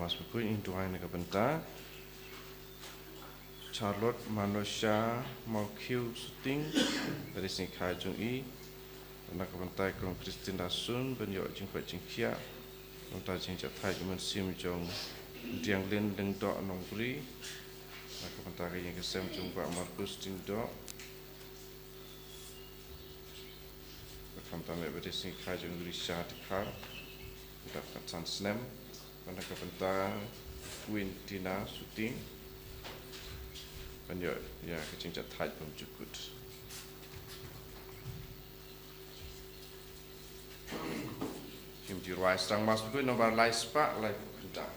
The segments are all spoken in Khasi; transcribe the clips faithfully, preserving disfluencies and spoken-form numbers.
Mass Bakhuid, ngin duwai na ka bynta Charlotte Manosha Mawkhiu Suting, bad i sngi kha jong i, na ka bynta i kong Christina Sun, ban ïoh jingkoit jingkhiah, na ka bynta jingjahthait jong u mynsiem jong Dianglin Lyngdoh Nongbri, na ka bynta ka ïing ka sem jong u Bah Marcus Lyngdoh, na ka bynta mei bad i sngi kha jong u Risha Dkhar, na ka bynta san snem, na ka bynta Quintina Suting, ban ïoh ïa ka jingjahthait bymjukut. Ngin ïa rwai sdang Mass Bakhuid nombar lai spah laiphew khyndai.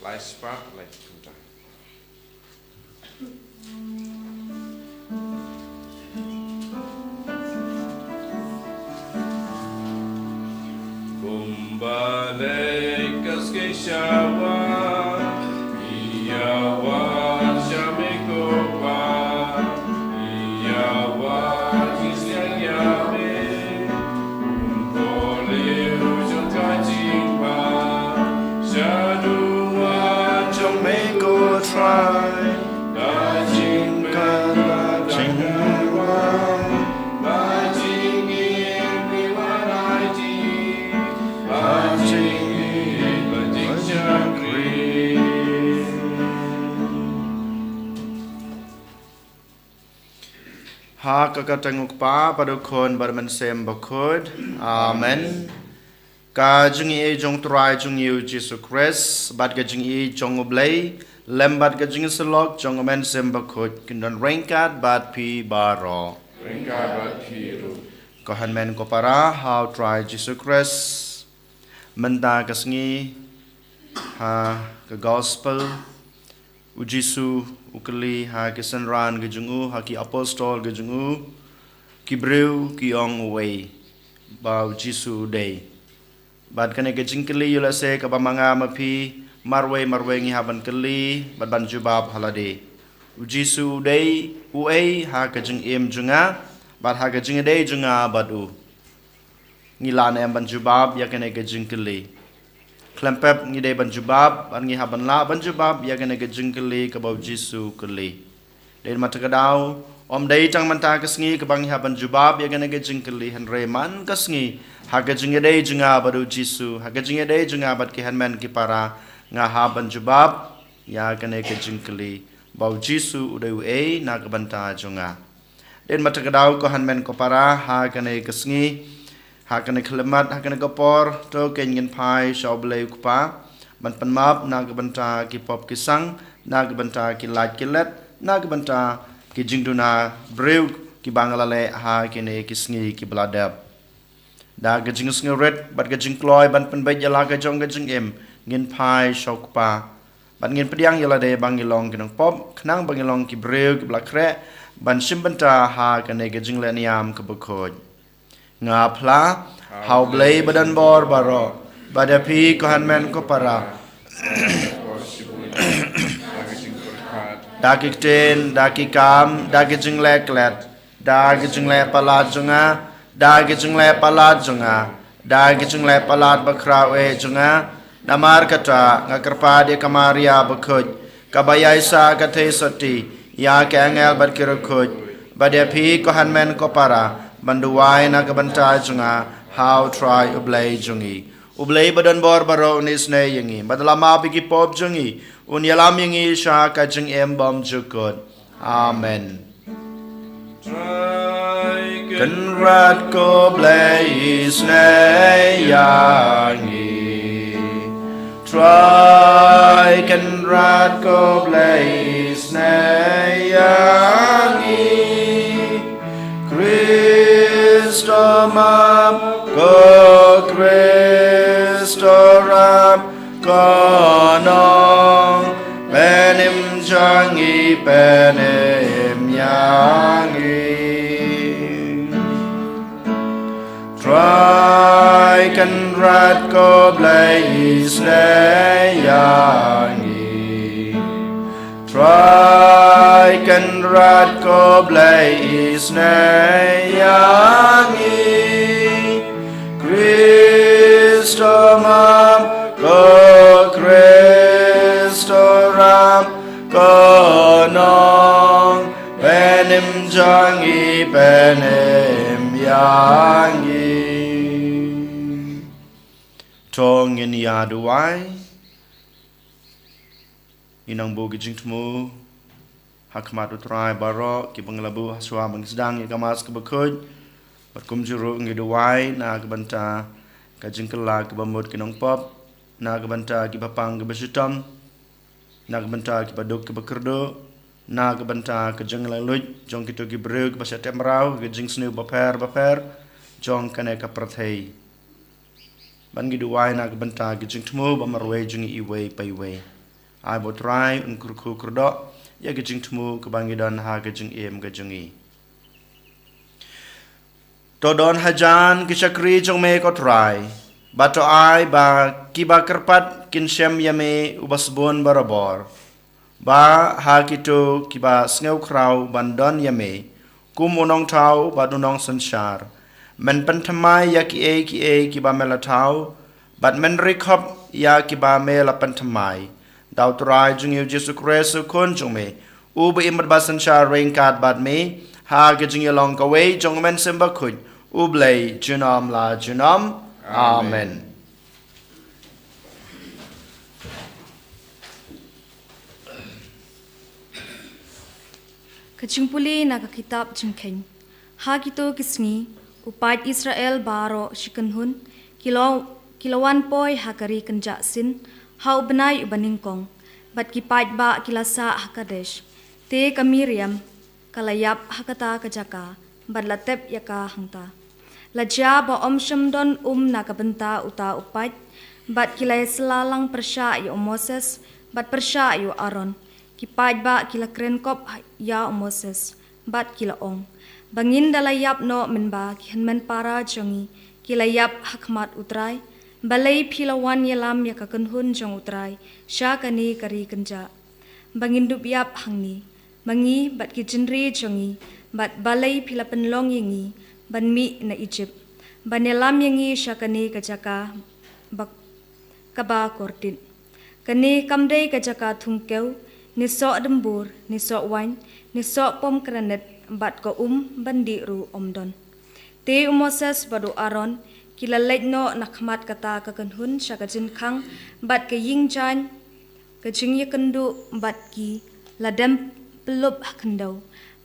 Lai spah laiphew khyndai. Kumba leit ka ski shawa, ïa wad sha me ko Pa, ïa wad ki sliang ïa me, um ko liu jong ka jingma, shaduh wan jong me ko Trai, ka jingkyrkhu jingwan, ka jingim ki wan aiti, ka jingim ka jingshakri. Ha ka kyrteng u Kpa bad u Khun bad u Mynsiem Bakhuid. Amen. Ka jingïeit jong u Trai jong ngi u Jisu Khrist bad ka jingïeit jong u Blei lem bad ka jingïasyllok jong u Mynsiem Bakhuid kin don ryngkat bad phi baroh. Ryngkat bad phi ruh. Ko hynmen ko para ha u Trai Jisu Khrist. Mynta ka sngi ha ka gospel, u Jisu u kylli ha ki synran ki jong u, ha ki apostol ki jong u, ki briew ki ong uei ba u Jisu u dei. Bad kane ka jingkylli ïoh lehse kaba ma nga ma phi marwei marwei ngi hap ban kylli bad ban jubab ha lade. U Jisu u dei uei ha ka jingim jong nga bad ha ka jingïadei jong nga bad u. Ngi lah ne em ban jubab ïa kane ka jingkylli? Khlem pep ngi dei ban jubab, bad ngi hap ban lah ban jubab ïa kane ka jingkylli kaba u Jisu u kylli. Dei mynta ka daw, ym dei tang mynta ka sngi kaba ngi hap ban jubab ïa kane ka jingkylli, hynrei man ka sngi, ha ka jingïadei jong nga bad u Jisu, ha ka jingïadei jong nga bad ki hynmen ki para, nga hap ban jubab ïa kane ka jingkylli ba u Jisu u dei uei na ka bynta jong nga. Dei mynta ka daw ko hynmen ko para, ha kane ka sngi, ha kane ka khyllipmat, ha kane ka por, to kein ngin phai sha u Blei u Kpa ban pynmap na ka bynta ki pop ki sang, na ka bynta ki lait ki let, na ka bynta ki jingduna briew kiba nga la leh ha kine ki sngi kiba la dep. Da ka jingsngewrit bad ka jingkloi ban pynbeit ïa la ka jong ka jingim, ngin phai sha u Kpa. Bad ngin pdiang ïa lade ba ngi long ki nongpop, khnang ba ngi long ki briew kiba la khreh ban shim bynta ha kane ka jingleh niam kaba khuid. Nga phla ha u Blei ba don bor baroh, bad ïa phi ko hynmen ko para. Da ki ktien, da ki kam, da ki jingleh klet, da ki jingleh palat jong nga, da ki jingleh palat jong nga, da ki jingleh palat bakhraw eh jong nga. Namar kata nga kyrpad ïa ka Maria bakhuid, kaba ïaisah ka theisotti, ïa ki angel bad ki riewkhuid, bad ïa phi ko hynmen ko para, ban duwai na ka bynta jong nga ha u Trai u Blei jong ngi. U Blei ba don bor baroh un isynei ïa ngi, bad la map ïa ki pop jong ngi, un ïalam ïa ngi sha ka jingim bymjukut. Amen. Trai Kynrad ko Blei isynei ïa ngi. Trai Kynrad ko Blei isynei ïa ngi. Khrist to map, ko Khrist to rap, ko nongpynim jong ngi pynim ïa ngi. Trai Kynrad ko Blei isynei ïa ngi. Trai Kynrad ko Blei isynei ïa ngi. Khrist to map, ko Khrist jong i pynim ïa ngi. To ngin ïa duwai. Ngi nang buh ki jingthmu ha khmat u Trai baroh kiba ngi la buh ha shuwa ba ngi sdang ïa ka Mass kaba khuid. Bad kumjuh ruh ngi duwai na ka bynta ka jingkylla kaba mut ki nongpop, na ka bynta kiba pang kiba shitom, na ka bynta kiba duk kiba kyrduh, na ka bynta ka jinglaitluid jong kito ki briew kiba shah tep mraw ka jingsniew bapher bapher jong kane ka pyrthei. Bad ngi duwai na ka bynta ka jingthmu ba marwei jong ngi iwei pa iwei. Ai ba u Trai un kyrkhu kyrdoh ïa ka jingthmu kaba ngi don ha ka jingim ka jong ngi. To don hajan ki shakri jong me ko Trai, bad to ai ba kiba kyrpad kin shem ïa me uba sbun barabor. Ba ha kito kiba sngew khraw ban don ïa me kum u nongthaw bad u nongsynshar. Men pynthymmai ïa kiei kiei kiba me la thaw, bad men ri khop ïa kiba me la pynthymmai. Da u Trai jong ngi u Jisu Khrist u Khun jong me, uba im bad ba synshar ryngkat bad me ha ka jingïalong kawei jong u Mynsiem Bakhuid, U Blei junom la junom. Amen. Amen. Ka jingpule na ka kitab Jingkheiñ. Ha kito ki sngi, u paid Israel baroh shi kynhun ki la, ki la wan poi ha ka ri kynjah Sin ha u bnai uba nyngkong, bad ki paidbah ki la sah ha Kadesh. Te ka Miriam ka la ïap ha kata ka jaka bad la tep ïa ka hangta. La jia ba ym shym don um na ka bynta uta u paid, bad ki la ïasylla lang pyrshah ïa u Moses bad pyrshah ïa u Aaron. Ki paidbah ki la kren kop ha, ïa u Moses bad ki la ong, ba ngin da la ïap noh mynba ki hynmen para jong ngi ki la ïap ha khmat u Trai. Balei phi la wan ïalam ïa ka kynhun jong u Trai sha kane ka ri kynjah, ba ngin dup ïap hangne, ma ngi bad ki jingri jong ngi? Bad balei phi la pynlong ïa ngi ban mih na Ijipt ban ïalam ïa ngi sha kane ka jaka ba, kaba kordit? Kane kam dei ka jaka thungkew, ne soh dymbur, ne soh waiñ, ne soh pomegranate, bad ka um ban dih ruh ym don. Te u Moses bad u Aaron ki la leit noh na khmat kata ka kynhun sha ka jingkhang bad ka ïing jaiñ, ka jingïakynduh, bad ki la dem pyllup ha khyndew.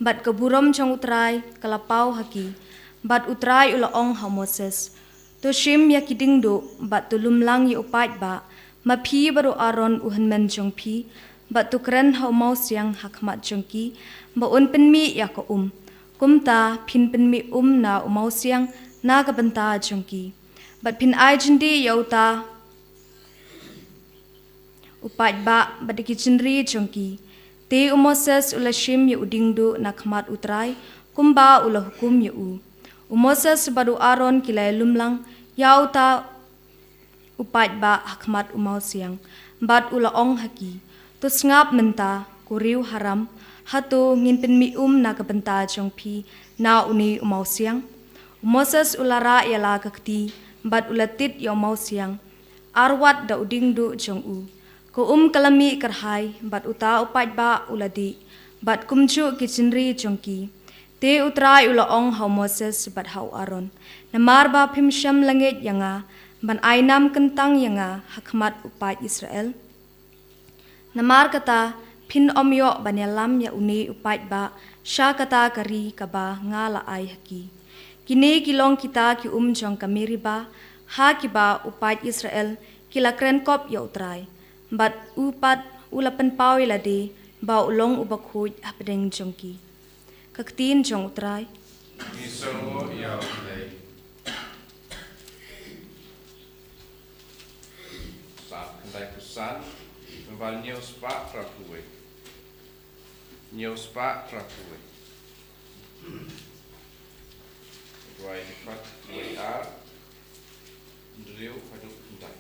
Bad ka burom jong u Trai ka la paw ha ki. Bad u Trai u la ong ha u Moses, to shim ïa ki diengduh bad to lum lang ïa u paidbah, ma phi bad u Aaron u hynmen jong phi, bad to kren ha u mawsiang ha khmat jong ki, ba un pynmih ïa ka um. Kumta phin pynmih um na u mawsiang na ka bynta jong ki, bad phin ai jingdih ïa uta u paidbah bad ïa ki jingri jong ki. Te u Moses u la shim ïa u diengduh na khmat u Trai, kumba u la hukum ïa u. U Moses bad u Aaron ki la ïalum lang ïa uta u paidbah ha khmat u mawsiang, bad u la ong ha ki, to sngap mynta, ko riew haram, hato ngin pynmih um na ka bynta jong phi na une u mawsiang? U Moses u la rah ïa la ka kti bad u la tied ïa u mawsiang arwat da u diengduh jong u. Ka um ka la mih kyrhai, bad uta u paidbah u la dih, bad kumjuh ki jingri jong ki. Te u Trai u la ong ha u Moses bad ha u Aaron, namar ba phim shym la ngeit ïa nga ban ai nam kyntang ïa nga ha khmat u paid Israel, namar kata phin ym ïoh ban ïalam ïa une u paidbah sha kata ka ri kaba nga la ai ha ki. Kine ki long kita ki um jong ka Meriba, ha kiba u paid Israel ki la kren kop ïa u Trai, bad u pat u la pynpaw ïa lade ba u long uba khuid hapdeng jong ki. Ka ktien jong u Trai. Ngi sngewnguh ïa u Blei. Psalm khyndai phew san, nambah hynñiew spah phra phew wei. Hynñiew spah phra phew wei. Duwai dkhot wei ar. Hynriew haduh khyndai.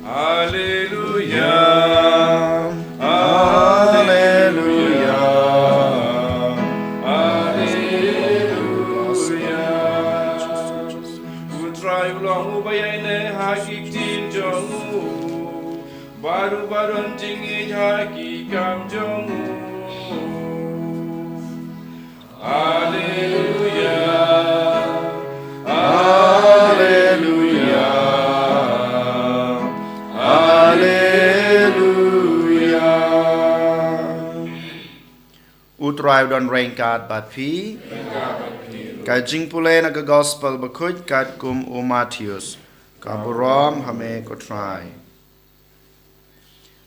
Alleluia, alleluia, alleluia. U Trai u long uba ïaineh ha ki ktien jong u, bad uba don jingngeit ha ki kam jong u. Alleluia, alleluia, alleluia. U Trai u don ryngkat bad phi. Ka jingpule na ka Gospel bakhuid katkum u Mathaios. Ka burom ha me ko Trai.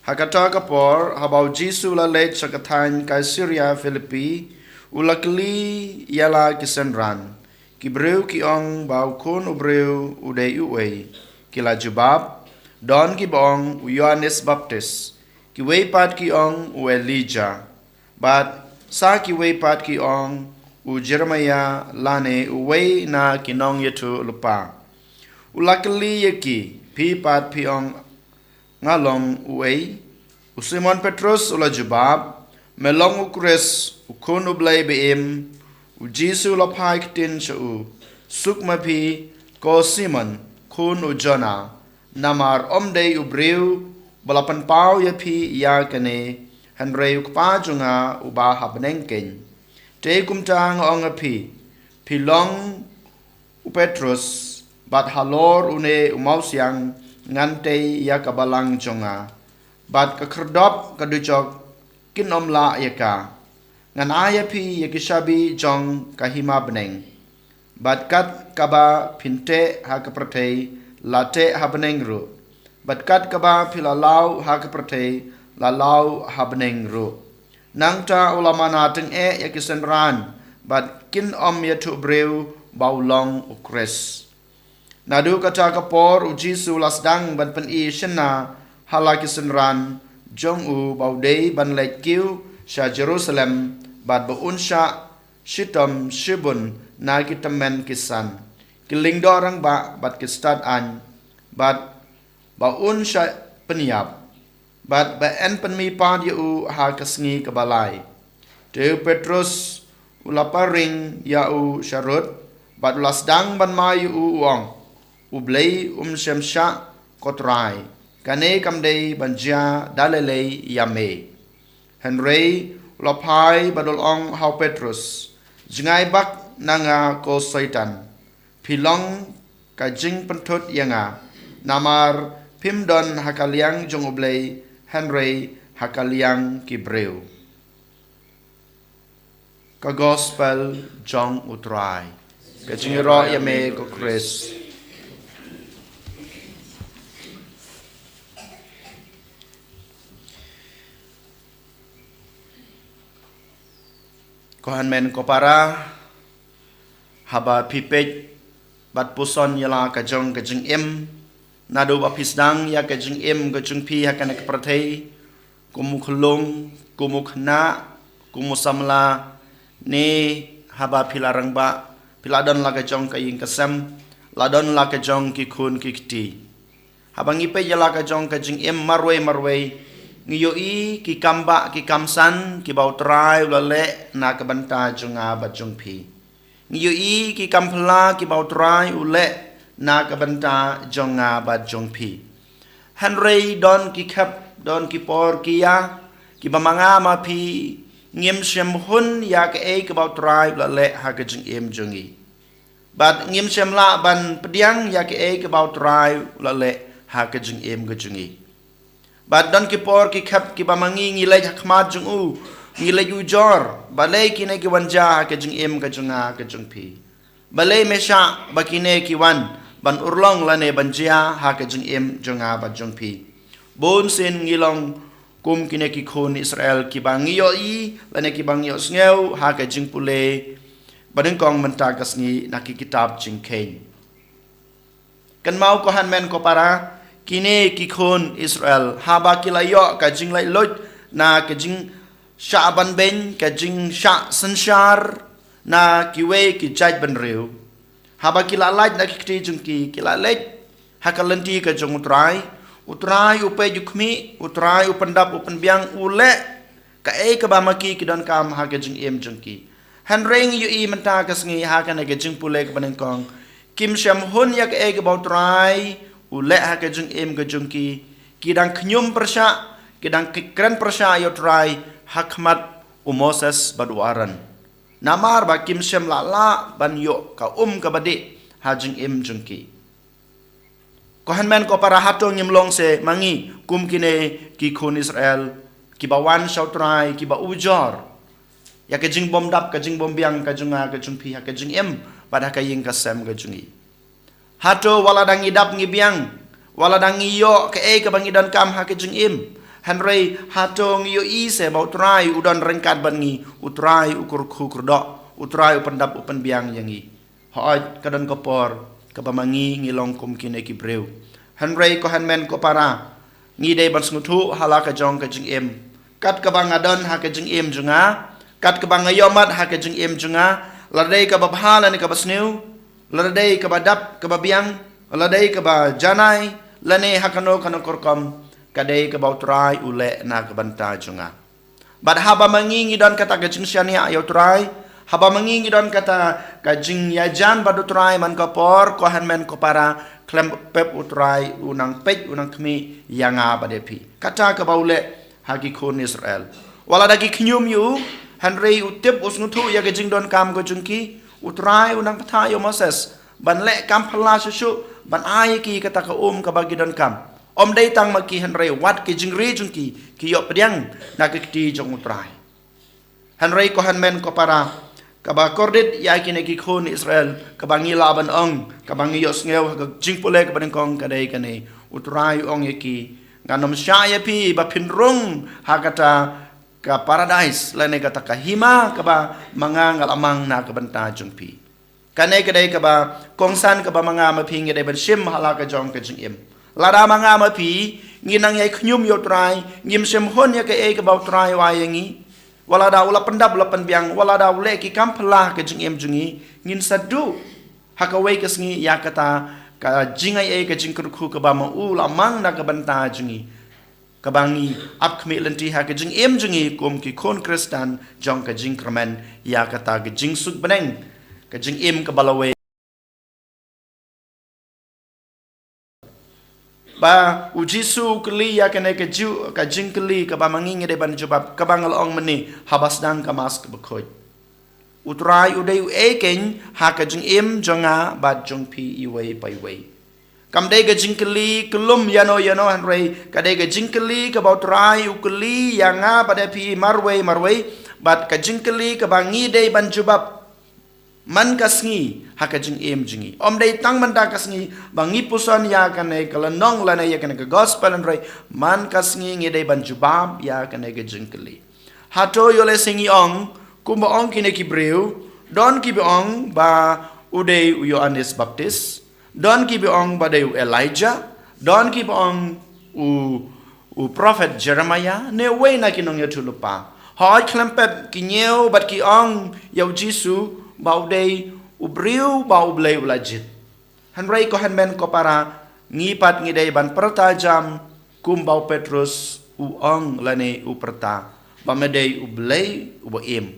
Ha kata ka por, haba u Jisu u la leit sha ka thaiñ Kaisarea Philippi, u la kylli ïa la ki synran, "Ki briew ki ong ba u Khun u Briew u dei uei?" Ki la jubab, "Don kiba ong u Ïoannis Baptist, kiwei pat ki ong u Elijah, bad sa kiwei pat ki ong u Jeremiah lane uwei na ki nongïathuhlypa." U la kylli ïa ki, "Phi pat phi ong nga long uei?" U Simon Petrus u la jubab, "Me long u Khrist, u Khun u Blei ba im." U Jisu u la phai ktien sha u, "Suk ma phi, ko Simon, khun u Jonah, namar ym dei u briew ba la pynpaw ïa phi ïa kane, hynrei u Kpa jong nga uba ha bneng keiñ. Te kumta nga ong ïa phi, phi long u Petrus, bad halor une u mawsiang ngan tei ïa ka balang jong nga, bad ka khyrdop ka dujok kin ym lah ïa ka. Ngan ai ïa phi ïa ki shabi jong ka hima bneng. Bad kat kaba phin teh ha ka pyrthei, la teh ha bneng ruh. Bad kat kaba phi la law ha ka pyrthei, la law ha bneng ruh." Nangta u la mana tyngeh ïa ki synran, bad kin ym ïathuh briew ba u long u Khrist. Naduh kata ka por u Jisu u la sdang ban pyni shynna ha la ki synran jong u ba u dei ban leit kiew sha Jerusalem, bad ba un shah shitom shibun na ki tymmen ki san, ki lyngdoh rangbah bad ki stad aiñ, bad ba un shah pynïap, bad ba yn pynmihpat ïa u ha ka sngi kaba lai. Te u Petrus u la paring ïa u sharud, bad u la sdang ban mai ïa u, u ong, "U Blei um shym shah, ko Trai. Kane kam dei ban jia da lei lei ïa me." Hynrei u la phai bad u la ong ha u Petrus, "Jngai bak na nga, ko Soitan. Phi long ka jingpynthut ïa nga, namar phim don ha ka liang jong U Blei, hynrei ha ka liang ki briew." Ka Gospel jong u Trai. Ka jingïaroh ïa me, ko Khrist. Ko hynmen ko para, haba phi peit bad puson ïa la ka jong ka jingim, naduh ba phi sdang ïa ka jingim ka jong phi ha kane ka pyrthei, kum u khyllung, kum u khynnah, kum u samla, ne haba phi la rangbah, phi la don la ka jong ka ïing ka sem, la don la ka jong ki khun ki kti. Haba ngi peit ïa la ka jong ka jingim marwei marwei, ngi ïohi ki kambah ki kamsan kiba u Trai u la leh na ka bynta jong nga bad jong phi. Ngi ïohi ki kam phylla kiba u Trai u leh na ka bynta jong nga bad jong phi. Hynrei don ki khep, don ki por ki ïa, kiba ma nga ma phi ngim shym hun ïa kaei kaba u Trai u la leh ha ka jingim jong ngi. Bad ngim shym lah ban pdiang ïa kaei kaba u Trai u la leh ha ka jingim ka jong ngi. Bad don ki por ki khep kiba ma ngi ngi leit ha khmat jong u, ngi leit ujor, balei kine ki wan jia ha ka jingim ka jong nga ka jong phi? Balei me shah ba kine ki wan ban urlong lane ban jia ha ka jingim jong nga bad jong phi? Bun sien ngi long Kum kine ki khun Israel kiba ngi ïohi lane kiba ngi ïohsngew ha ka jingpule ba nyngkong mynta ka sngi na ki kitab jingkheiñ. Kynmaw ko hynmen ko para, kine ki khun Israel haba ki la ïoh ka jinglaitluid na ka jingshah banbeiñ, ka jingshah synshar na kiwei ki jaitbynriew. Haba ki la lait na ki kti jong ki, ki la leit ha ka lynti ka jong U Trai. U Trai u peit u khmih, U Trai u pyndap u pynbiang, u leh kaei kaba ma ki ki donkam ha ka jingim jong ki. Hynrei ngi ïohi mynta ka sngi ha kane ka jingpule kaba nyngkong, kim shym hun ïa kaei kaba U Trai u leh ha ka jingim ka jong ki. Ki dang khñium pyrshah, ki dang kren pyrshah ïa U Trai ha khmat u Moses bad u Aaron. Namar ba kim shym la lah ban ïoh ka um kaba dih ha jingim jong ki. Ko hynmen ko para, hato ngim long se ma ngi kum kine ki khun Israel kiba wan sha U Trai, kiba ujor ïa ka jingbymdap, ka jingbymbiang ka jong nga ka jong phi ha ka jingim bad ha ka ïing ka sem ka jong ngi? Hato wat la da ngi dap ngi biang, wat la da ngi ïoh kaei kaba ngi donkam ha ka jingim, hynrei hato ngi ïohi se ba U Trai u don ryngkat bad ngi, U Trai u kyrkhu kyrdoh, U Trai u pyndap u pynbiang ïa ngi? Hooid, ka don ka por kaba ma ngi ngi long kum kine ki briew. Hynrei ko hynmen ko para, ngi dei ban sngewthuh ha la ka jong ka jingim. Kat kaba nga don ha ka jingim jong nga, kat kaba nga ïohmat ha ka jingim jong nga, lada dei kaba bha lane kaba sniew, lada dei kaba dap kaba biang, lada dei kaba janai, lane ha kano kano ka rukom, ka dei kaba U Trai u leh na ka bynta jong nga. Bad haba ma ngi ngi don kata ka jingshaniah ïa U Trai, haba ma ngi ngi don kata ka jingïajan bad U Trai man ka por, ko hynmen ko para, khlem pep U Trai u nang peit u nang khmih ïa nga bad ïa phi. Kata kaba u leh ha ki khun Israel. Wat la da ki khñium ïa u, hynrei u tip, u sngewthuh ïa ka jingdonkam ka jong ki. U Trai u nang bthah ïa u Moses ban leh kam phylla shuh shuh, ban ai ïa ki kata ka um kaba ki donkam. Ym dei tang ma ki hynrei wat ki jingri jong ki ki ïoh pdiang na ki kti jong U Trai. Hynrei ko hynmen ko para, kaba kordit ïa kine ki khun Israel, kaba ngi lah ban ong, kaba ngi ïohsngew ha ka jingpule kaba nyngkong ka dei kane: U Trai u ong ïa ki, ngan ym shah ïa phi ba phin rung ha kata ka paradais lane kata ka hima kaba ma nga nga la mang na ka bynta jong phi. Kane ka dei kaba kongsan kaba ma nga ma phi ngi dei ban shim ha la ka jong ka jingim. Lada ma nga ma phi ngi nang ïai khñium ïa U Trai, ngim shym hun ïa kaei kaba U Trai u ai ïa ngi, wat la da u la pyndap u la pynbiang, wat la da u leh ki kam phylla ha ka jingim jong ngi, ngin sa duh ha kawei ka sngi ïa kata ka jingai ei, ka jingkyrkhu kaba ma u la mang na ka bynta jong ngi. Kaba ngi ap khmih lynti ha ka jingim jong ngi kum ki khun Khristan jong ka jingkyrmen ïa kata ka jingsuk bneng, ka jingim kaba lawei. Ba u Jisu u kylli ïa kane ka ju-, ka jingkylli kaba ma ngi ngi dei ban jubab, kaba nga la ong mynne, haba sdang ka Mass kaba khuid. U Trai u dei uei keiñ ha ka jingim jong nga bad jong phi iwei pa iwei? Kam dei ka jingkylli kyllum ïano ïano, hynrei ka dei ka jingkylli kaba U Trai u kylli ïa nga bad ïa phi marwei marwei, bad ka jingkylli kaba ngi dei ban jubab man ka sngi ha ka jingim jong ngi. Ym dei tang mynta ka sngi ba ngi puson ïa kane ka lynnong lane ïa kane ka gospel, hynrei man ka sngi ngi dei ban jubab ïa kane ka jingkylli. Hato ïoh lehse ngi ong kumba ong kine ki briew? Don kiba ong ba u dei u Ïoannis Baptis, don kiba ong ba dei u Elijah, don kiba ong u, u prophet Jeremiah ne uwei na ki nongïathuhlypa. Hooid, khlem pep ki ñiew bad ki ong ïa u Jisu ba u dei u briew ba U Blei u la jied. Hynrei ko hynmen ko para, ngi pat ngi dei ban pyrta jam kumba u Petrus u ong lane u pyrta, ba me dei U Blei uba im.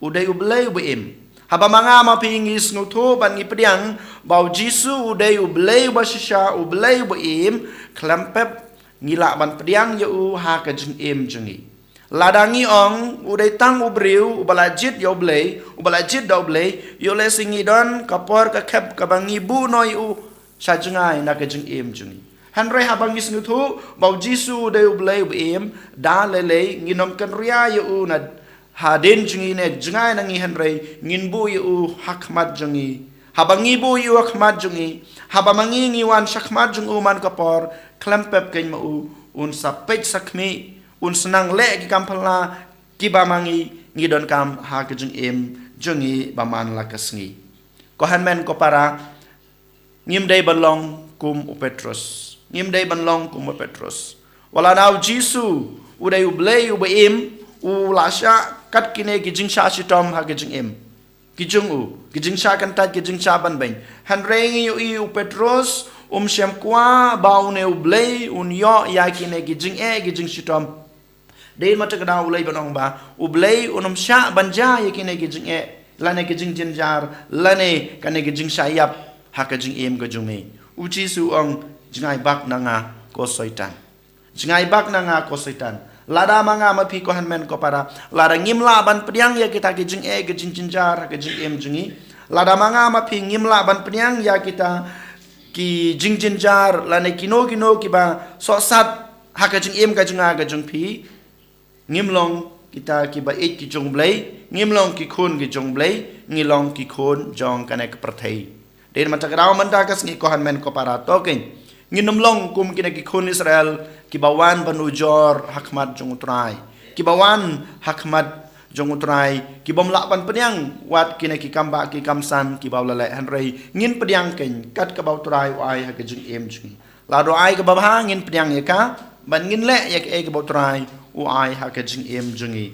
U dei U Blei uba im. Haba ma nga ma phi ngi sngewthuh bad ngi pdiang ba u Jisu u dei U Blei uba shisha, U Blei uba im, khlem pep ngi lah ban pdiang ïa u ha ka jingim jong ngi. Lada ngi ong u dei tang u briew uba la jied ïa U Blei, uba la jied da U Blei, ïoh lehse ngi don ka por ka khep kaba ngi buh noh ïa u sha jngai na ka jingim jong ngi. Hynrei haba ngi sngewthuh ba u Jisu u dei U Blei uba im, da lei lei ngin ym kynriah ïa u na hadien jong ngi ne jngai na ngi, hynrei ngin buh ïa u ha khmat jong ngi. Haba ngi buh ïa u ha khmat jong ngi, haba ma ngi ngi wan sha khmat jong u man ka por, khlem pep keiñ ma u un sa peit sa khmih, Un sa nang leh ki kam phylla kiba ma ngi ngi donkam ha ka jingim jong ngi ba man la ka sngi. Ko hynmen ko para, ngim dei ban long kum u Petros. Ngim dei ban long kum u Petros. Wat la u Jisu u dei U Blei uba im, u la shah kat kine ki jingshah shitom ha ka jingim ki jong u, ki jingshah kyntait, ki jingshah banbeiñ. Hynrei ngi ïohi u Petros um shym kwah ba une U Blei un ïoh ïa kine ki jingeh, ki jingshitom. Dei ma te ka daw u leit ban ong ba U Blei un ym shah ban jia ïa kine ki jingeh lane ki jingjynjar lane kane ki jingshah ïap ha ka jingim ka jong me. U Jisu u ong, "Jngai bak na nga, ko Soitan. Jngai bak na nga, ko Soitan." Lada ma nga ma phi, ko hynmen ko para, lada ngim lah ban pdiang ïa kita ki jingeh, ki jingjynjar ha ka jingim jong ngi, lada ma nga ma phi ngim lah ban pdiang ïa kita ki jingjynjar lane kino kino kiba sohsat ha ka jingim ka jong nga ka jong phi, ngim long kita kiba ïeit ki jong U Blei, ngim long ki khun ki jong U Blei, ngi long ki khun jong kane ka pyrthei. Dei na ka bynta ka sngi, ko hynmen ko para, to kein ngin ym long kum kine ki khun Israel kiba wan ban ujor ha khmat jong U Trai, kiba wan ha khmat jong U Trai ki bym lah ban pdiang wat kine ki kam ba ki kam san kiba u la leh, hynrei ngin pdiang kein kat kaba U Trai u ai ha ka jingim jong ngi. Lada u ai kaba bha ngin pdiang ïa ka, bad ngin leh ïa kaei kaba U Trai u ai ha ka jingim jong ngi.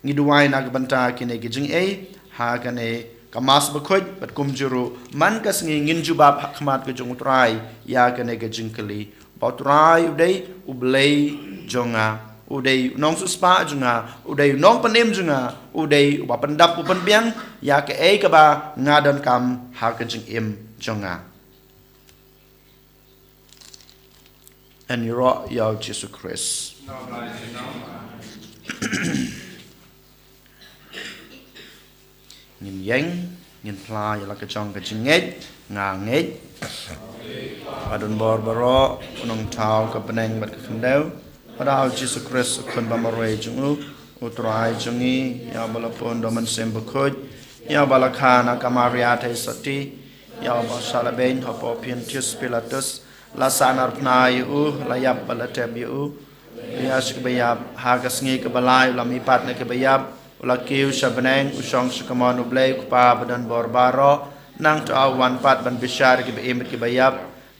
Ngi duwai na ka bynta kine ki jingeh ha kane ka Mass bakhuid, bad kumjuh ruh man ka sngi ngin jubab ha khmat ka jong U Trai ïa kane ka jingkylli, ba U Trai u dei U Blei jong nga, u dei u nongsiewspah jong nga, u dei u nongpynim jong nga, u dei uba pyndap u pynbiang ïa kaei kaba nga donkam ha ka jingim jong nga. Yn ïaroh ïa U Jisu Khrist. Ngin ïeng, ngin phla ïa la ka jong ka jingngeit. Nga ngeit ba don bor baroh, u Nongthaw ka bneng bad ka khyndew, ba da U Jisu Khrist u Khun ba marwei jong u, U Trai jong ngi, ïa uba la pun da U Mynsiem Bakhuid, ïa uba la kha na ka Maria Theisotti, ïa uba shah la beiñ hapoh Pontius Pilatus, la sahnarphna ïa u, la ïap bad la tep ïa u, la ïa sha kiba ïap, ha ka sngi kaba lai u la mihpat na kiba ïap, u la kiew sha bneng, u shong sha kamon U Blei U Kpa ba don bor baroh. Nangta u wan pat ban bishar ïa kiba im bad kiba ïap.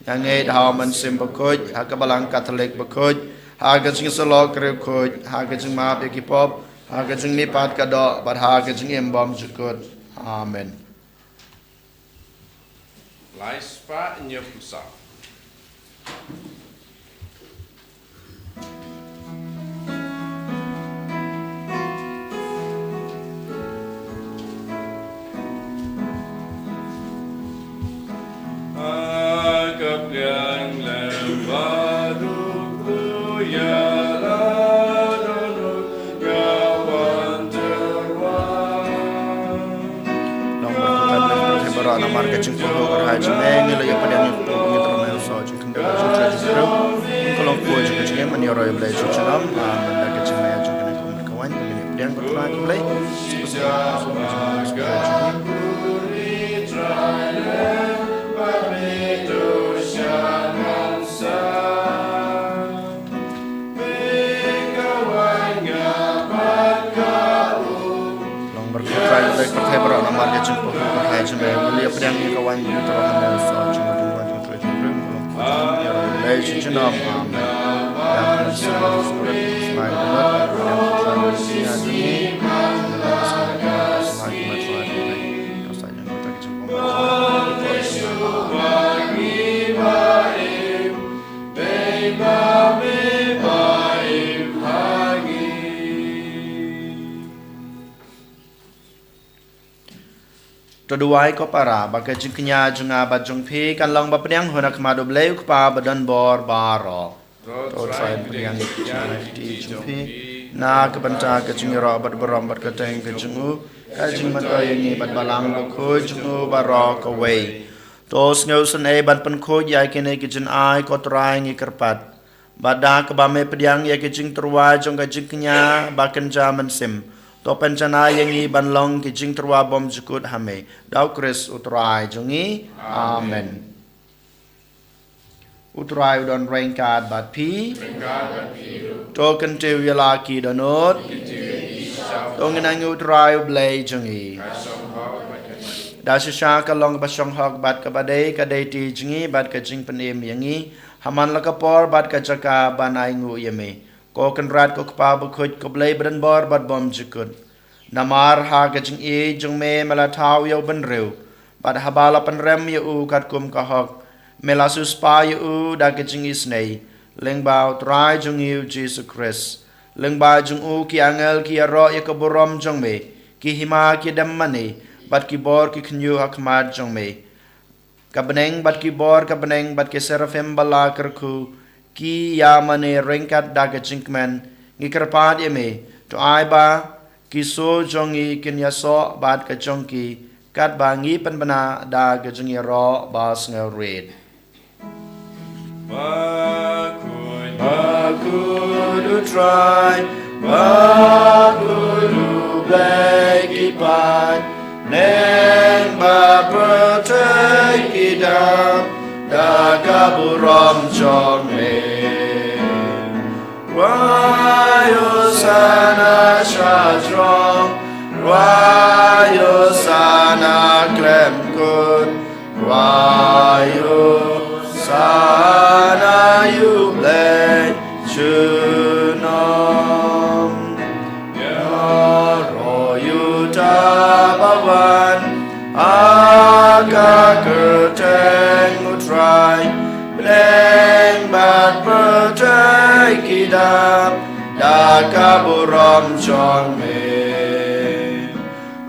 Nga ngeit ha U Mynsiem Bakhuid, ha ka Balang Katholik bakhuid, ha ka jingïasyllok riewkhuid, ha ka jingmap ïa ki pop, ha ka jingmihpat ka doh, bad ha ka jingim bymjukut. Amen. Lai spah hynñiewphew saw. Long ba ka pyrthei baroh namar ka jingpynlong ka rhai jong me, ngi la ïa pdiang ïa ka pynlong ka jingtrei jong u. Ka long khuid jong ka jingim, ngi ïaroh ïa U Blei sha shnong. Amen. Da ka jingmaya jong kane ka ummat ka waiñ, ngi ïa pdiang ka trai U Blei. Long ba ka trai U Blei ka pyrthei baroh namar ka jingpynlong ka rhai jong me, ngi la ïa pdiang ïa ka waiñ ba ngi tyrwa ha me, u Soh jong U Blei jong U Blei sha shnong. Amen. To duwai ko para, ba ka jingkñia jong nga bad jong phi kan long ba pdiang hun ha khmat U Blei U Kpa ba don bor baroh. To trai pdiang ïa ka jingkti jong phi na ka bynta ka jingïaroh bad burom bad kyrteng ka jong u, ka jingmyntoi ïa ngi bad Balang Bakhuid jong u baroh kawei. To sngewsynei ban pynkhuid ïa kine ki jingai, ko Trai, ngi kyrpad. Bad da kaba me pdiang ïa ki jingtyrwa jong ka jingkñia ba kynja mynsiem, to pynjanai ïa ngi ban long ki jingtyrwa bymjukut ha me. Da U Khrist U Trai jong ngi. Amen. U Trai u don ryngkat bad phi. To kyntiew ïa la ki dohnud. To ngin ainguh Trai U Blei jong ngi. Da shisha ka long kaba shong hok bad kaba dei, ka dei ti jong ngi bad ka jingpynim ïa ngi ha man la ka por bad ka jaka ban ainguh ïa me, ko Kynrad, ko Kpa bakhuid, ko Blei badonbor bad bymjukut. Namar ha ka jingïeit jong me, me la thaw ïa u bynriew, bad haba la pynrem ïa u katkum ka hok, me la siewspah ïa u da ka jingisynei, lyngba U Trai jong ngi U Jisu Khrist. Lyngba jong u ki angel ki ïaroh ïa ka burom jong me, ki hima ki dem mane, bad ki bor ki khynñiuh ha khmat jong me. Ka bneng bad ki bor ka bneng bad ki seraphim ba la kyrkhu, ki ïa mane ryngkat da ka jingkmen, ngi kyrpad ïa me, to ai ba ki soo jong ngi kin ïasoh bad ka jong ki, katba ngi pynbna da ka jingïaroh ba sngewrit. Bakhuid, bakhuid U Trai, bakhuid U Blei ki paid, bneng bad pyrthei ki dap da ka burom jong me. Rwai Hosana sha jrong, rwai Hosana khlem kut, rwai Hosana ïa U Blei junom. Ïaroh ïa uta ba wan ha ka kyrteng U Trai, bneng bad pyrthei ki dap da ka burom jong me.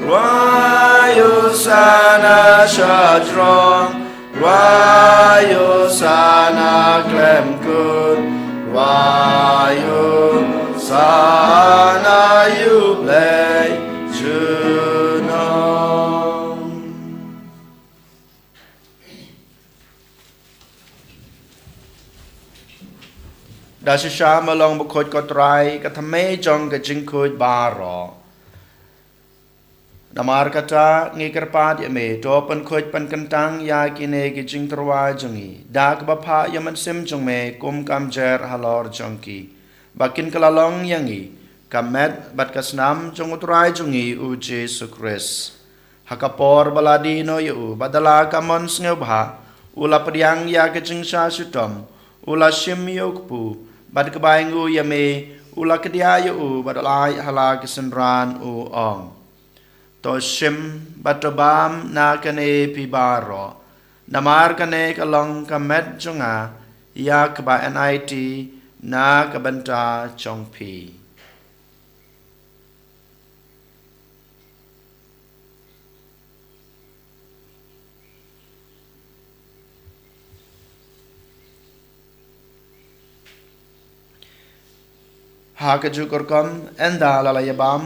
Rwai Hosana sha jrong, rwai Hosana khlem kut, rwai Hosana ïa U Blei junom. Da shisha me long bakhuid ko Trai, ka thymmei jong ka jingkhuid baroh. Namar kata ngi kyrpad ïa me, to pynkhuid pynkyntang ïa kine ki jingtyrwa jong ngi da kaba phah ïa u Mynsiem jong me kum ka mjer halor jong ki, ba kin kylla long ïa ngi ka met bad ka snam jong U Trai jong ngi U Jisu Khrist. Ha ka por ba la die noh ïa u, bad da la ka mon sngewbha u la pdiang ïa ka jingshah shitom, u la shim ïa u kpu, bad kaba ainguh ïa me u la kdiah ïa u bad u la ai ha la ki synran, u ong: To shim bad to bam na kane phi baroh, namar kane ka long ka met jong nga ïa kaba enai ti na ka bynta jong phi. Ha kajuh ka rukom, ynda la la ïa bam,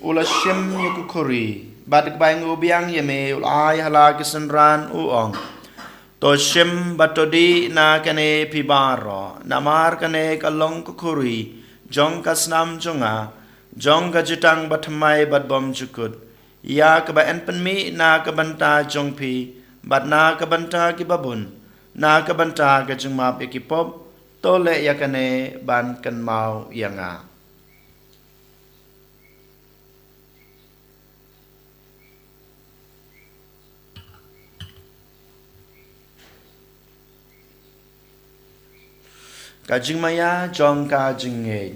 u la shim ïa ka khuri, bad kaba ainguh biang ïa me u la ai ha la ki synran, u ong: To shim bad to dih na kane phi baroh, namar kane ka long ka khuri jong ka snam jong nga, jong ka jutang bathymmai bad bymjukut, ïa kaba yn pynmih na ka bynta jong phi bad na ka bynta ki babun, na ka bynta ka jingmap ïa ki pop. To leh ïa kane ban kynmaw ïa nga. Ka jingmaïa jong ka jingngeit.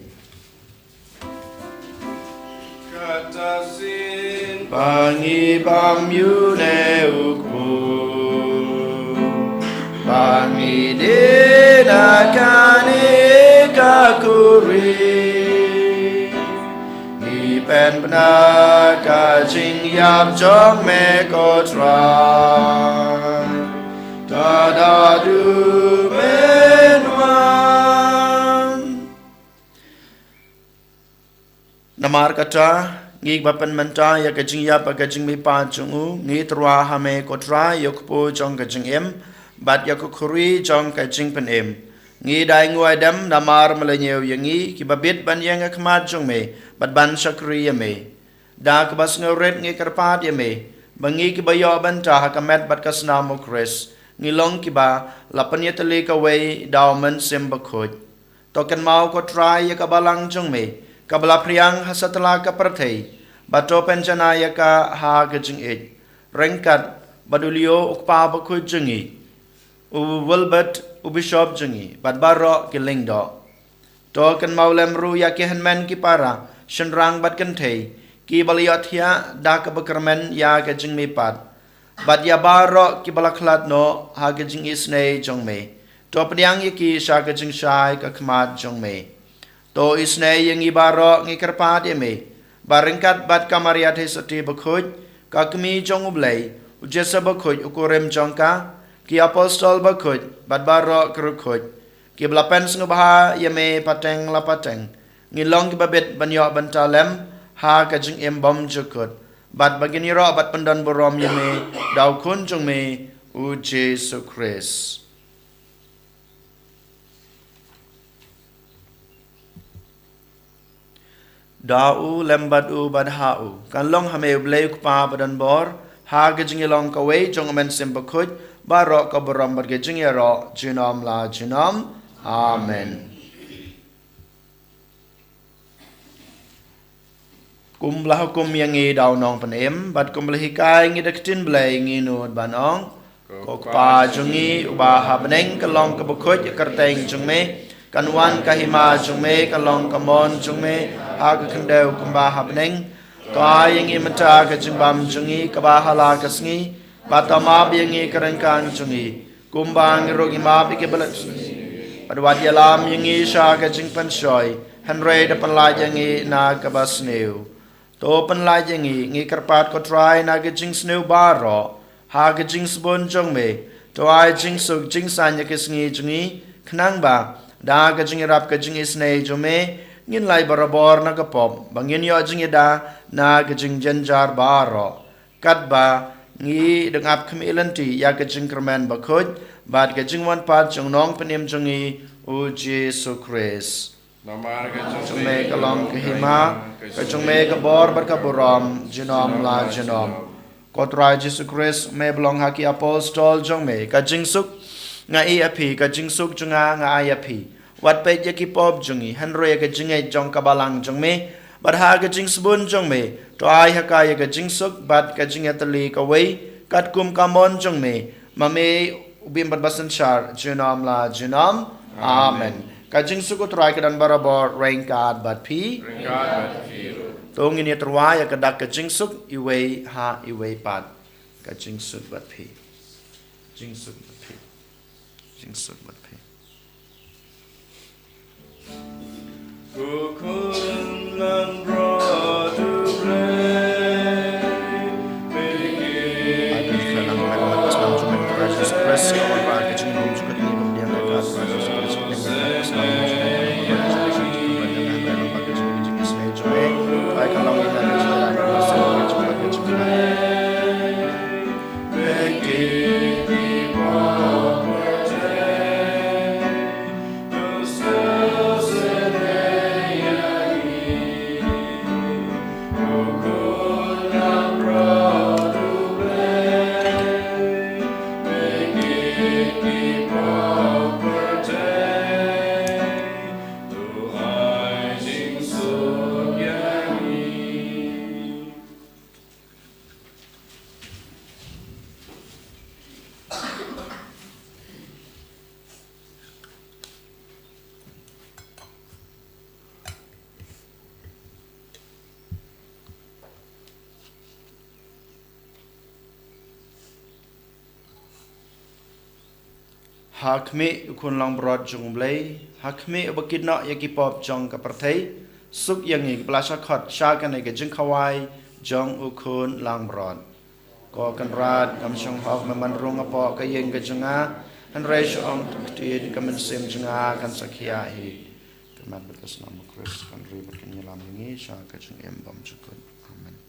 Kata shisien ba ngi bam ïa une u kpu, ba ngi dih na kane ka khuri, ngi pynbna ka jingïap jong me ko Trai, tad haduh men wan. Namar kata, ngi ba pynmynta ïa ka jingïap bad ka jingmihpat jong u, ngi tyrwa ha me ko Trai ïa u kpu jong ka jingim bad ïa ka khuri jong ka jingpynim. Ngi da ainguh aidem namar me la ñiew ïa ngi kiba bit ban ïeng ha khmat jong me bad ban shakri ïa me. Da kaba sngewrit ngi kyrpad ïa me ba ngi kiba ïoh bynta ha ka met bad ka snam u Khrist, ngi long kiba la pynïatylli kawei da u Mynsiem Bakhuid. To kynmaw ko Trai ïa ka balang jong me, kaba la phriang ha satlak ka pyrthei, bad to pynjanai ïa ka ha ka jingïeit, ryngkat bad u Leo u kpa bakhuid jong ngi, u Wilbert u bishop jong ngi, bad baroh ki lyngdoh. To kynmaw lem ruh ïa ki hynmen ki para, shynrang bad kynthei, kiba la ïohthiah da kaba kyrmen ïa ka jingmihpat, bad ïa baroh kiba la khlad noh ha ka jingisynei jong me. To pdiang ïa ki sha ka jingshai ka khmat jong me. To isynei ïa ngi baroh, ngi kyrpad ïa me, ba ryngkat bad ka Maria Theisotti bakhuid, ka kmie jong U Blei, u Joseph bakhuid u kurim jong ka, ki apostol bakhuid, bad baroh ki riewkhuid, kiba la pynsngewbha ïa me pateng la pateng, ngin long kiba bit ban ïoh bynta lem ha ka jingim bymjukut, bad ba ngin ïaroh bad pyndonburom ïa me da u Khun jong me, u Jisu Khrist. Da u, lem bad u, bad ha u, kan long ha me U Blei U Kpa badonbor, ha ka jingïalong kawei jong U Mynsiem Bakhuid, baroh ka burom bad ka jingïaroh junom la junom. Amen. Kum ba la hukum ïa ngi da u Nongpynim, bad kum ba la hikai ngi da ka ktien Blei, ngi nud ban ong: Ko Kpa jong ngi uba ha bneng, ka long kaba khuid ka kyrteng jong me, kan wan ka hima jong me, kan long ka mon jong me ha ka khyndew kumba ha bneng. To ai ïa ngi mynta ka jingbam jong ngi kaba ha la ka sngi, bad to map ïa ngi ka ryngkang jong ngi, kumba ngi ruh ngi map ïa kiba leh, bad wat ïalam ïa ngi sha ka jingpynshoi, hynrei da pynlait ïa ngi na kaba sniew. To pynlait ïa ngi, ngi kyrpad ko Trai, na ka jingsniew baroh, ha ka jingsbun jong me. To ai jingsuk jingsaiñ ïa ka sngi jong ngi, khnang ba da ka jingïarap ka jingisynei jong me, ngin lait barabor na ka pop, ba ngin ïoh jingïada na ka jingjynjar baroh, katba ngi dang ap khmih lynti ïa ka jingkyrmen bakhuid bad ka jingwan pat jong u Nongpynim jong ngi, u Jisu Khrist. Namar ka jong me ka long ka hima, ka jong me ka bor bad ka burom junom la junom. Ko Trai Jisu Khrist, me ba la ong ha ki apostol jong me: Ka jingsuk nga ai ïa phi, ka jingsuk jong nga nga ai ïa phi. Wat peit ïa ki pop jong ngi, hynrei ïa ka jingngeit jong ka balang jong me, bad ha ka jingsbun jong me, to ai ha ka ïa ka jingsuk bad ka jingïatylli kawei, katkum ka mon jong me, ma me u bym bad basynshar junom la junom. Amen. Amen. Ka jingsuk u Trai ka don barabor ryngkat bad phi. Ryngkat bad phi ruh. To ngin ïa tyrwa ïa ka dak ka jingsuk iwei ha iwei pat. Ka jingsuk bad phi. Jingsuk bad phi. Jingsuk bad phi. Ko Khun langbrot U Blei, ai pynkhlan lang met met slam jong me, Trai Jisu Khrist, ka wanrah ka jingbymjukut, ngi bym pdiang ka Trai Jisu Khrist, pdiang ka slam jong me, ka wanrah ka jingbymjukut, pdiang ka slam jong me, ai ka long ïa ka jingbymjukut, ka jingbymjukut. Ha khmih u Khun langbrot jong U Blei, ha khmih uba kit noh ïa ki pop jong ka pyrthei, suk ïa ngi kiba la shah khot sha kane ka jingkhawai jong u Khun langbrot. Ko Kynrad, kam shong hok me ban rung hapoh ka ïing ka jong nga, hynrei shu ong tang ktien, ka mynsiem jong nga kan sa khia hi. Ka met bad ka snam u Khrist kan ri bad kan ïalam ïa ngi sha ka jingim bymjukut. Amen.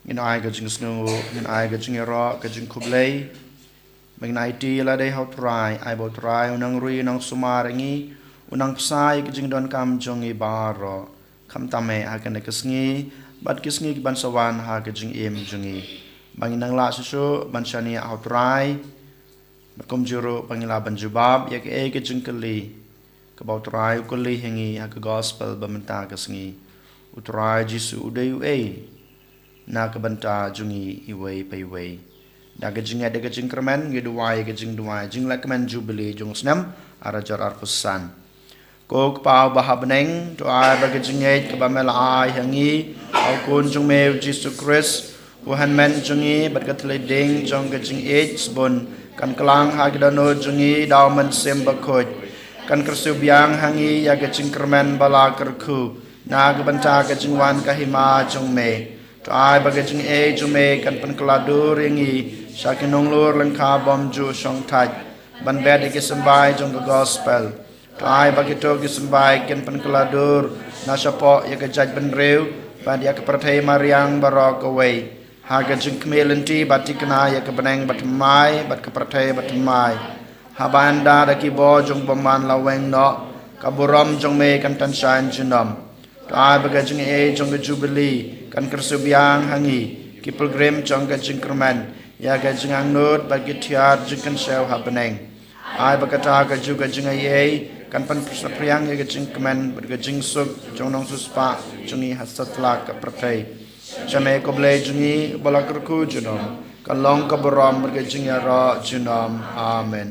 Ngin ai ka jingsngew, ngin ai ka jingïaroh, ka jingkhublei. Ba ngin aiti ïa lade ha U Trai, ai ba U Trai un nang ri, un nang sumar ïa ngi, un nang bsa ïa ka jingdonkam jong ngi baroh. Khamtam eh ha kane ka sngi bad ki sngi kiban sa wan ha ka jingim jong ngi. Ba ngin nang lah shuh shuh ban shaniah ha U Trai. Bad kumjuh ruh ba ngin lah ban jubab ïa kaei ka jingkylli kaba U Trai u kylli ha ngi ha ka gospel ba mynta ka sngi. U Trai Jisu u dei uei na ka bynta jong ngi iwei pa iwei? Da ka jingngeit, da ka jingkyrmen, ngi duwai ïa ka jingduwai jinglehkmen Jubili jong u snem ar hajar arphew san. Ko Kpa uba ha bneng, to ai ba ka jingngeit kaba me la ai ha ngi, ha u Khun jong me u Jisu Khrist, u hynmen jong ngi, bad ka thylliej ding jong ka jingïeit sbun kan klang ha ki dohnud jong ngi da u Mynsiem Bakhuid, kan kyrsiew biang ha ngi ïa ka jingkyrmen ba la kyrkhu na ka bynta ka jingwan ka hima jong me. To ai ba ka jingïeit jong me kan pynkylla dur ïa ngi sha ki nonglur lyngkha bym ju shongthait ban bet ïa ki symbai jong ka gospel. To ai ba kito ki symbai kin pynkylla dur na shapoh ïa ka jaitbynriew bad ïa ka pyrthei mariang baroh kawei, ha ka jingkhmih lynti ba thikna ïa ka bneng bathymmai bad ka pyrthei bathymmai, haba ynda da ki bor jong u bymman la weng noh, ka burom jong me kan tan shaiñ junom. To ai ba ka jingïeit jong ka Jubili kan kyrsiew biang ha ngi, ki pilgrim jong ka jingkyrmen, ïa ka jingangnud bad ki thiar jingkynshew ha bneng. Ai ba kata kajuh ka jingaiei kan pynsaphriang ïa ka jingkmen bad ka jingsuk jong u nongsiewspah jong ngi ha satlak ka pyrthei. Sha me ko Blei jong ngi ba la kyrkhu junom, ka long ka burom bad ka jingïaroh junom. Amen.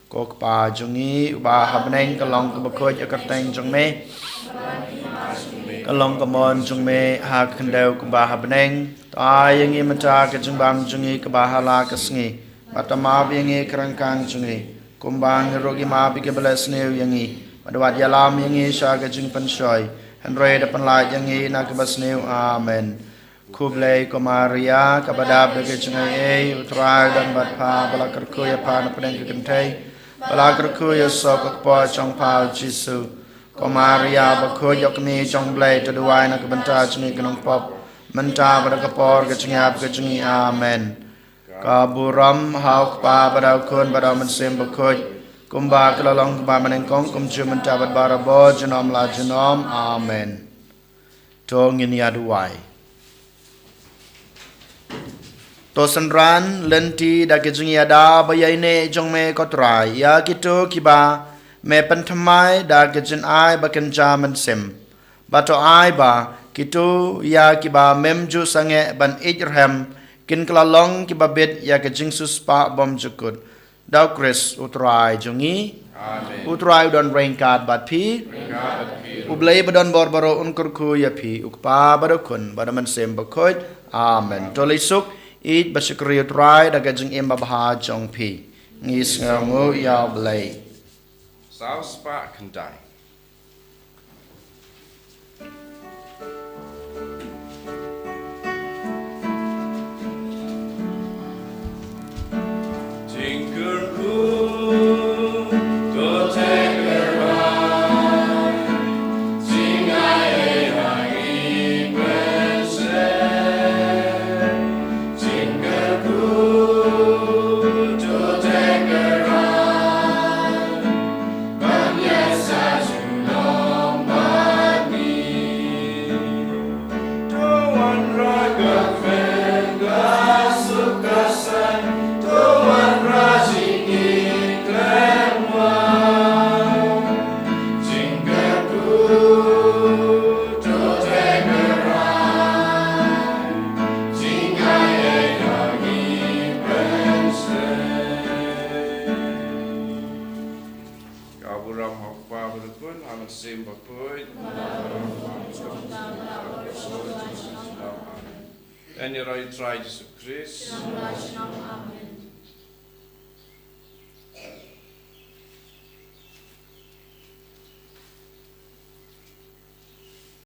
Ko Kpa jong ngi uba ha bneng, ka long kaba khuid ïa ka kyrteng jong me, ka long ka mon jong me ha ka khyndew kumba ha bneng. To ai ïa ngi mynta ka jingbam jong ngi kaba ha la ka sngi, bad to map ïa ngi ki ryngkang jong ngi, kumba ngi ruh ngi map ïa kiba leh sniew ïa ngi, bad wat ïalam ïa ngi sha ka jingpynshoi, hynrei to pynlait ïa ngi na kaba sniew. Amen. Khublei ko Maria, kaba dap da ka jingaiei, u Trai u don bad pha, ba la kyrkhu ïa pha na pdeng ki kynthei, ba la kyrkhu ïa u soh ka kpoh jong pha u Jisu. Ko Maria bakhuid, ïoh kmie jong u Blei, to duwai na ka bynta jong ngi ki nongpop, mynta bad ha ka por ka jingïap ka jong ngi. Amen. Ka burom ha u Kpa bad ha u Khun bad ha u Mynsiem Bakhuid, kumba ka la long kaba mynnyngkong, kumjuh mynta bad barabor, junom la junom. Amen. To ngin ïa duwai. To synran lynti da ka jingïada ba ïaineh jong me ko Trai ïa kito kiba me pynthymmai da ka jingai ba kynja mynsiem. Bad to ai ba kito ïa kiba mem ju sangeh ban ïeit rhem kin kylla long kiba bit ïa ka jingsiewspah bymjukut. Da u Khrist u Trai jong ngi. Amen. U Trai u don ryngkat bad phi. Ryngkat bad phi. U Blei ba don bor baroh un kyrkhu ïa phi, u Kpa bad u Khun bad u Mynsiem Bakhuid. Amen. To leit suk, ïeit bad shakri u Trai da ka jingim babha jong phi. Ngi sngewnguh ïa u Blei. Saw spah khyndai. Ka burom ha u Kpa bad u Khun, ha u Mynsiem Bakhuid. Amen. Ïa ïaroh ïa u Trai Jisu Khrist.